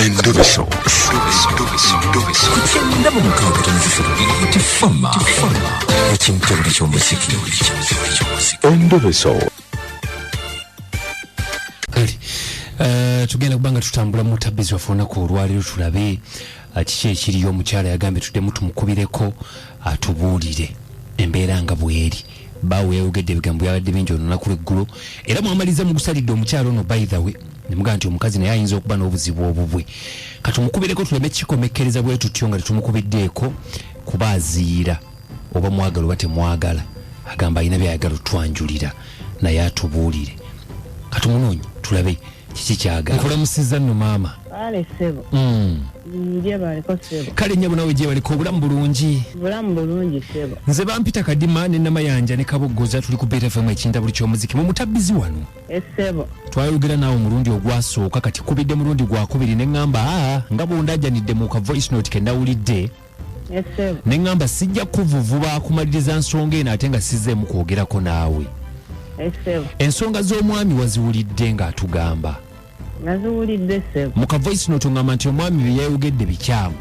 Endobeso. Ku 96.3 Tifama ekintobuli ky'omuziki. Endobeso. Kale tugenda kubanga tutambula mu tabbizi waffe olunaku olwaleero, tulabe kiki ekiriyo. Omukyala yagambye tuddemu tumukubireko atubuulire embeera nga bweri. Baawe yayogedde ebigambo byabadde bingi olunaku lweggulo, era mwamaliza mugusalidde omukyala ono. By the way, nemugaa nti omukazi naye ayinza okuba n'obuzibu obubwe. Katumukubireko tuleme kikomekkereza bwe tutyo nga tetumukubiddeeko, kuba aziira oba mwagala oba temwagala. Agamba alina byayagala otwanjulira naye atubuulire. Katumunoonye tulabe kiki kyagala. Nkulamusiza nno, maama. Kale ssebo. Nje baliko, ssebo. Kale nnyabo, nawe gye baliko? Obulamu bulungi? Bulamu bulungi, ssebo. Nze bampita Kadima ne Namayanja ne Kaboggoza, tuli ku Beat FM, ekintabuli ky'omuziki mu mutabbizi wano. Essebo. Twayogera naawe omulundi ogwasooka, kati kubidde mulundi gwakubiri. Ne ŋŋamba, aa, nga bwondajanidde mu ka voice note ke nawulidde, Essebo. ne ŋŋamba sijja kuvuvuba kumaliriza nsonga eno ate nga sizzeemu kwogerako naawe. Essebo. Ensonga z'omwami waziwulidde ng'atugamba? Naziwulidde, ssebo. Mu ka voice note oŋŋamba nti omwami bye yayogedde bikyamu.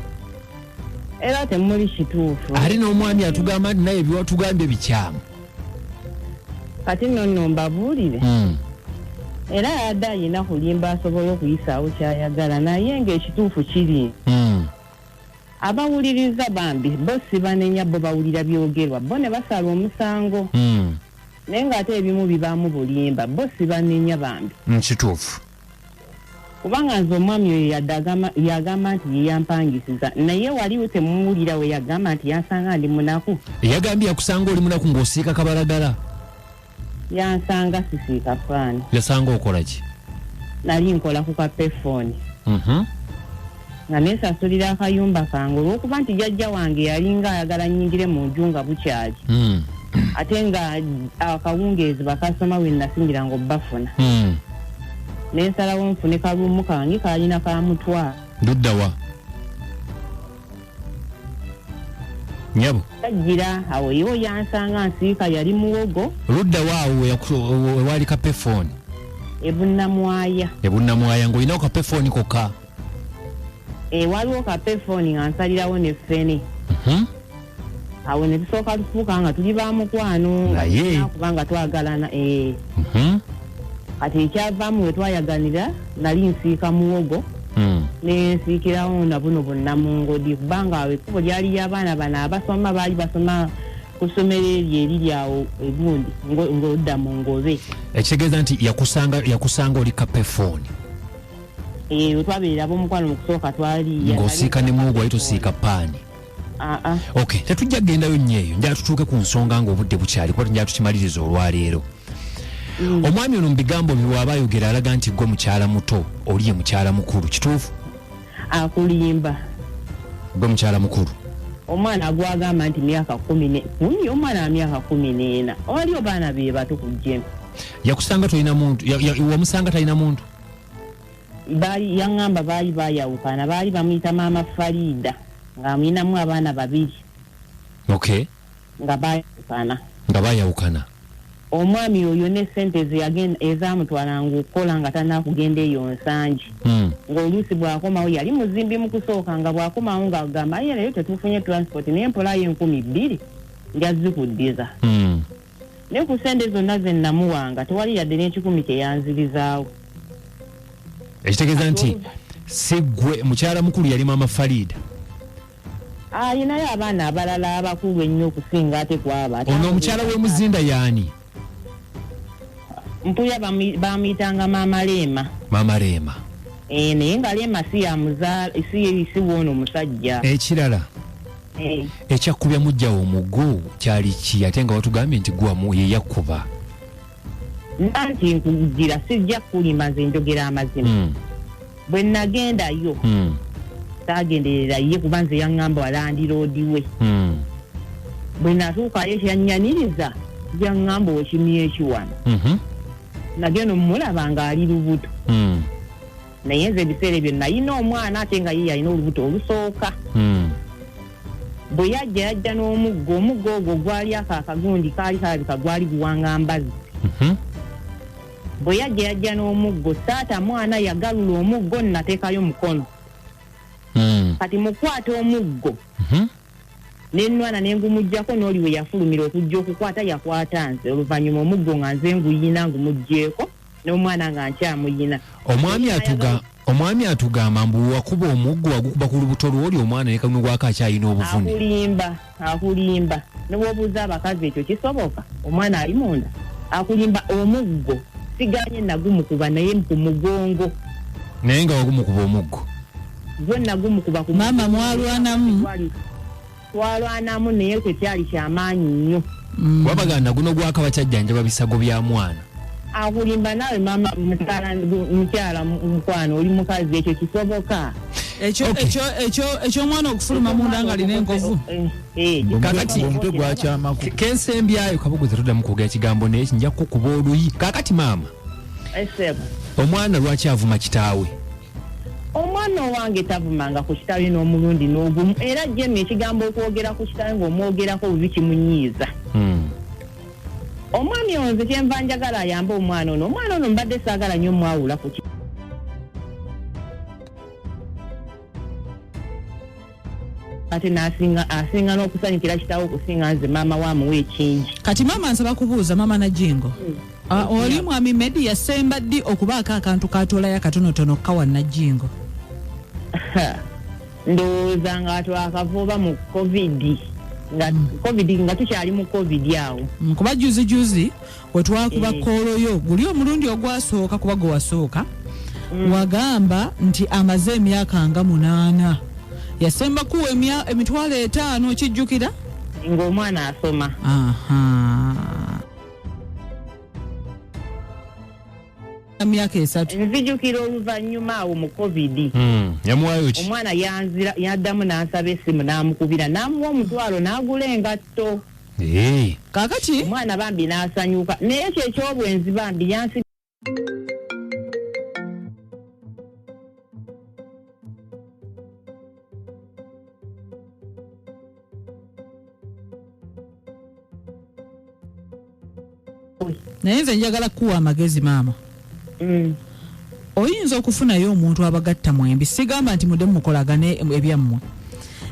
Era temuli kituufu. Ate n'omwami atugamba nti naye byewatugambye bikyamu. Kati nno nno mbabuulire. Era yadde ayina kulimba asobole okuyisaawo kyayagala, naye ng'ekituufu kiri abawuliriza bambi bo si banenya, bo bawulira byogerwa, bo ne basala omusango. Naye ng'ate ebimu bibaamu bulimba, bo si banenya bambi. Kituufu. Kubanga nze omwami oyo yadde yagamba nti ye yampangisiza, naye wali temuwulira we yagamba nti yansanga ndi munaku? Yagambye yakusanga oli munaku ng'osiika kabalagala. Yansanga sisiika faani. Yasanga okola ki? Nali nkola ku kapefoni nga neesasulira akayumba kange, olw'okuba nti jjajja wange yalinga ayagala nnyingire mu nju nga bukyali, ate nga akawungeezi bakasoma we nasingiranga obbafuna. Nensalawo nfune kaluumu kange kalina ka mutwalo. Luddawa, nyabo? Ajjira awo yo yansanga nsiika, yali muwogo. Luddawa awo wewali kapefoni? Ebunnamwaya. Ebunnamwaya, ng'olinawo kapefoni kokka? E, waliwo kapefoni nga nsalirawo ne ffene. Awo ne tusooka tufuuka nga tuli ba mukwano nga Naye. tulina kubanga twagalana, eh. Kati ekyavaamu, we twayaganira nali nsiika muwogo, nensiikirawo na buno bunnamungodi, kubanga awo ekkubo lyali ly'abaana bano abasoma, baali basoma ku ssomero eryo eriri awo egundi ng'odda mu Ngobe. Ekitegeeza nti yakusanga oli kapefoni? Eh, we twabeerera ab'omukwano mu kusooka twali Ng'osiika ne muwogo, wali tosiika paani? Aa. Ok, tetujja kugendayo nnyo eyo, njala tutuuke ku nsonga ng'obudde bukyali, kuba njala tukimaliriza olwaleero. Omwami ono mu bigambo bye bw'aba ayogera alaga nti gwe mukyala muto, oli ye mukyala mukulu. Kituufu? Akulimba. Gwe mukyala mukulu? Omwana gwagamba nti myaka 10, omwana wa myaka 14, wali obaana be bato ku jemu. Yakusanga tolina muntu? Wamusanga talina muntu? Baali, yaŋŋamba baali baayawukana, baali bamuyita maama Farida, ng'amuyinamu abaana babiri. Nga baayawukana. Nga bayawukana. Omwami oyo ne sente ze ezamutwalanga okukola nga tanakugenda eyo Nsangi, ng'oluusi bw'akomawo, yali muzimbi mu kusooka, nga bw'akomawo ng'agamba, "Aye leero tetufunye transport, naye mpolayo 2000 nja zikuddiza." Naye ku sente zonna ze namuwanga tewali yadde n'ekikumi kye yanzirizaawo. Ekitegeeza nti si gwe mukyala mukulu, yali maama Farida. Ayinayo abaana abalala abakulu ennyo okusinga ate kwaba. Ate Ono omukyala w'emuzinda yaani? Mpulira bamuyitanga maama Leema. Maama Leema. Eh, naye nga Leema si yamuzaala, si woono omusajja. Ekirala, ekyakubya mujjawo omuggo kyali ki, ate nga watugambye nti gwamu ye yakkuba? Nanti nkugira sijja kulimba, nze njogera amazima. Bwe nagendayo, saagenderera ye, kuba nze yaŋŋamba wa landlord we. Bwe natuukayo, ekyanyaniriza, yaŋŋamba okimya ekiwano. Nagenda omulaba ng'ali lubuto, naye nze ebiseera ebyo nayina omwana, ate nga ye yalina olubuto olusooka. Bwe yajja, yajja n'omuggo. Omuggo ogwo gwali ako akagundi kaali kalabika gwali guwanga mbazzi. Bwe yajja, yajja n'omuggo, saata mwana yagalula omuggo, nateekayo mukono. Kati mukwata omuggo nenwana nengumuggyako n'oli we yafulumira okujja okukwata yakwata nze oluvannyuma omuggo nga nze nguyina ngumuggyeko n'omwana nga nkyamuyina. Omwami atugamba mbu wakuba omuggo wagukuba ku lubuto lw'oli omwana ne kanugwako akyalina obuvune. Akulimba ne bw'obuuza abakazi ekyo kisoboka omwana ali munda akulimba omuggo siganye nagumukuba naye ku mugongo. Naye nga wagumukuba omuggo gwe nagumukuba ku mama mwalwanamu twalwanamu naye tekyali kyamaanyi nnyo. Wabaganda guno gwaka bakyajjanjaba bisago bya mwana. Akulimba naawe mama mukyala mukwano oli mukazi ekyo kisoboka. Ekyo omwana okufuluma munda nga alina enkovu. Kakati omutwe gwakyamako. Kensembyayo Kabogoza tuddamu kwogera kigambo naye nja kukuba oluyi. Kakati maama omwana lwaki avuma kitaawe? Omwana owange tavumanga ku kitaawe n'omulundi n'ogumu era Jemmy ekigambo okwogera ku kitaawe ng'omwogerako bubi kimunyiiza. Omwami ono nze kyenva njagala ayambe omwana ono. Omwana ono mbadde saagala nnyo mwawula ku ate asinga n'okusanyukira kitaawe okusinga nze maama we amuwa ekingi. Kati maama nsaba kubuuza maama Najingo. Oli mwami Medi yasemba ddi okubaako akantu katoolayo akatonotono kawa Najingo? Ndowooza nga twakava mu COVID. Nga COVID nga tukyali mu COVID awo. Kuba juzi we twakuba kooloyo guli omulundi ogwasooka kuba gwe wasooka wagamba nti amaze emyaka nga 8 yasemba kuwa 5,000 okijjukira? Ng'omwana asoma. Emyaka 3. Nzijukira oluvannyuma awo mu COVID. Yamuwaayo ki? Omwana yaddamu n'ansaba essimu n'amukubira n'amuwa 1,000 n'agula engatto. Kaakati omwana bambi n'asanyuka naye ekyo eky'obwenzi bambi yansi Naye nze njagala kuwa amagezi maama. Oyinza okufunayo omuntu abagatta mwembi, sigamba nti mudde mukolagane ebyammwe.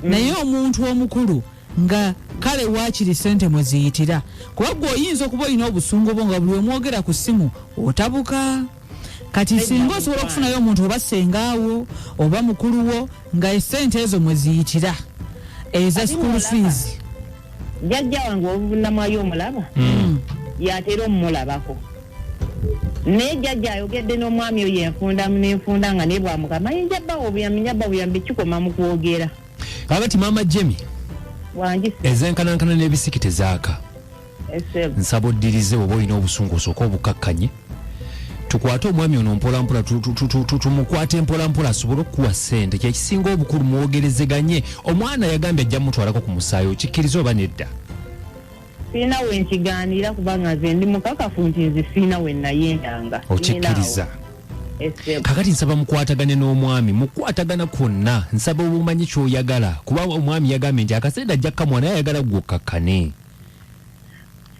Naye omuntu omukulu nga kale waakiri ssente mwe ziyitira, kuba ggwe oyinza okuba olina obusungu bwo nga buli omwogera ku ssimu otabuka. Kati singa osobola okufunayo omuntu oba ssengaawo oba mukulu wo nga essente ezo mwe ziyitira eza school fees. Jjajja wange obuvunamwayo omulaba yatera omulabako. Naye jjajja ayogedde n'omwami oyo enfunda n'enfunda nga naye bw'amugamba ayinja bbawo obuyambi, nja bbawo obuyambi, kikoma mu kwogera. Kakati maama Jemmy wangi ezenkanankana n'ebisiki tezaaka. Nsaba oddirize oba olina obusungu osooke obukakkanye. Tukwate omwami ono mpolampola, tumukwate mpolampola asobole okukuwa ssente. Kyekisinga obukulu mwogerezeganye. Omwana yagambye ajja mutwalako ku musaayi, okikkiriza oba nedda? Sirina we nkigaanira kubanga nze ndi mukakafu nti nze sirina we nayendanga. Okikkiriza? Kakati nsaba mukwatagane n'omwami, mukwatagana kwonna nsaba obumanyi ky'oyagala, kuba omwami yagambye nti akasente ajja kukamuwa naye ayagala ggwe okkakkane.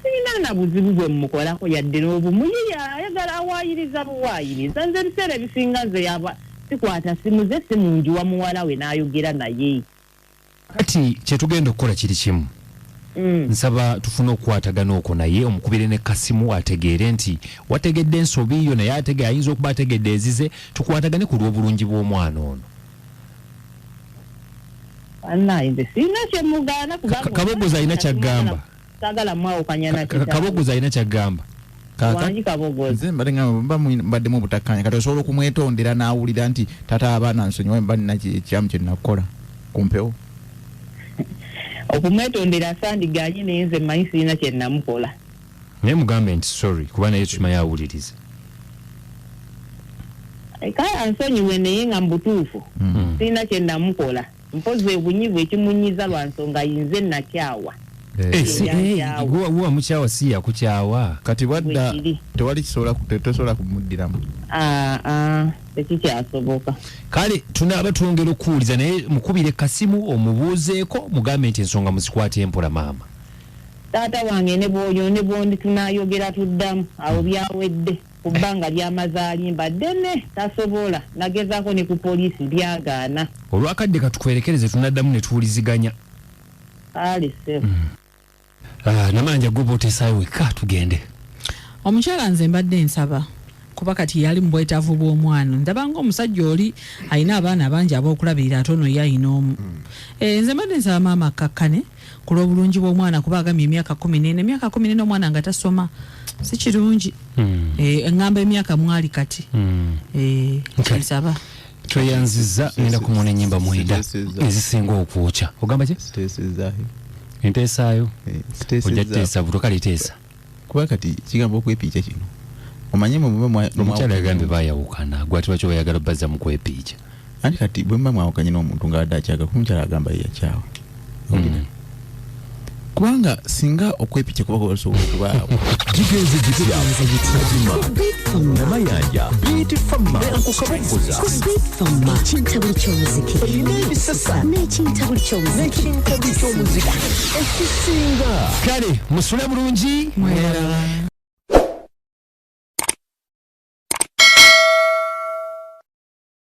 Sirina na buzibu bwe mmukolako yadde n'obumu, ye ayagala awaayiriza buwaayiriza. Nze ebiseera ebisinga nze yaba sikwata simu ze, simu ngiwa muwala we n'ayogera naye. Kati kye tugenda okukola kiri kimu. Nsaba tufune okukwatagana okwo naye omukubire ne kasimu ategeere nti wategedde ensobi yo naye ayinza okuba ategedde ezize, tukwatagane ku lw'obulungi bw'omwana ono. Bannange nze sirina kye mugaana kubanga Kabogoza alina ky'agamba. Saagala mwawukanya na kitaawe. Kabogoza alina ky'agamba. Wangi Kabogoza. Nze mbadde ngamba mba mbaddemu obutakkaanya, kati osobola okumwetondera n'awulira nti taata abaana nsonyiwa mba nina ekyamu kye nakukola ku mpewo. Okumwetondera sandiganye naye nze mmanyi sirina kye namukola. Naye mugambe nti sorry kuba naye tukimanyi awuliriza. Kale ansonyiwe naye nga mu butuufu sirina kye namukola. Mpozi obunyivu ekimunyiza lwa nsonga nze nakyawa. Gwe wamukyawa si yakukyawa. Kati bwadda Bwekiri. tewali kisobola tosobola kumuddiramu. Tekikyasoboka. Kale tunaaba twongera okuwuliza naye mukubire kasimu omubuuzeeko mugambe nti ensonga muzikwate empola maama. Taata wange ne bw'oyo ne bw'ondi tunaayogera tuddamu awo byawedde. Ku bbanga lyamaze alimba ddene, tasobola. Nagezaako ne ku poliisi, byagaana. Olwakadde katukwerekereze, tunaddamu ne tuwuliziganya. Kale ssebo. Ah, Namanja, gwe oteesaayo wekka, tugende. Omukyala nze mbadde nsaba, kuba kati yali mu bwetaavu bw'omwana, ndaba nga omusajja oli alina abaana bangi ab'okulabirira, ate ono ye alina omu. Nze mbadde nsaba maama akkakkane ku lw'obulungi bw'omwana, kuba agambye emyaka 14, emyaka 14 omwana nga tasoma si kirungi. Eŋŋamba emyaka mwali kati. Nsaba. Tweyanziza, ngenda kumona enyimba 9 Siteesezza. ezisinga okwokya. Ogamba ki? Siteesezaayo. Enteesaayo? Ojja Siteesezza. teesa buto, kale teesa. Kuba kati kigambo okwepiica kino omanye mwe muba Omukyala yagambye bayawukana, gwati lwaki bayagala bazza mu kwepiica? Anti kati bwe muba mwawukanye n'omuntu nga adde akyaga, kuba omukyala agamba ye yakyawa. Owulira? Kubanga singa okwepiica kuba kusobola okubaawo. Kigenze gitya? Namayanja, Beat Fama, Ankukaboggoza. Ekintabuli ky'omuziki Erina ebisasa n'ekintabuli ky'omuziki n'ekintabuli ky'omuziki ekisinga. Kale musule bulungi. Mweraba.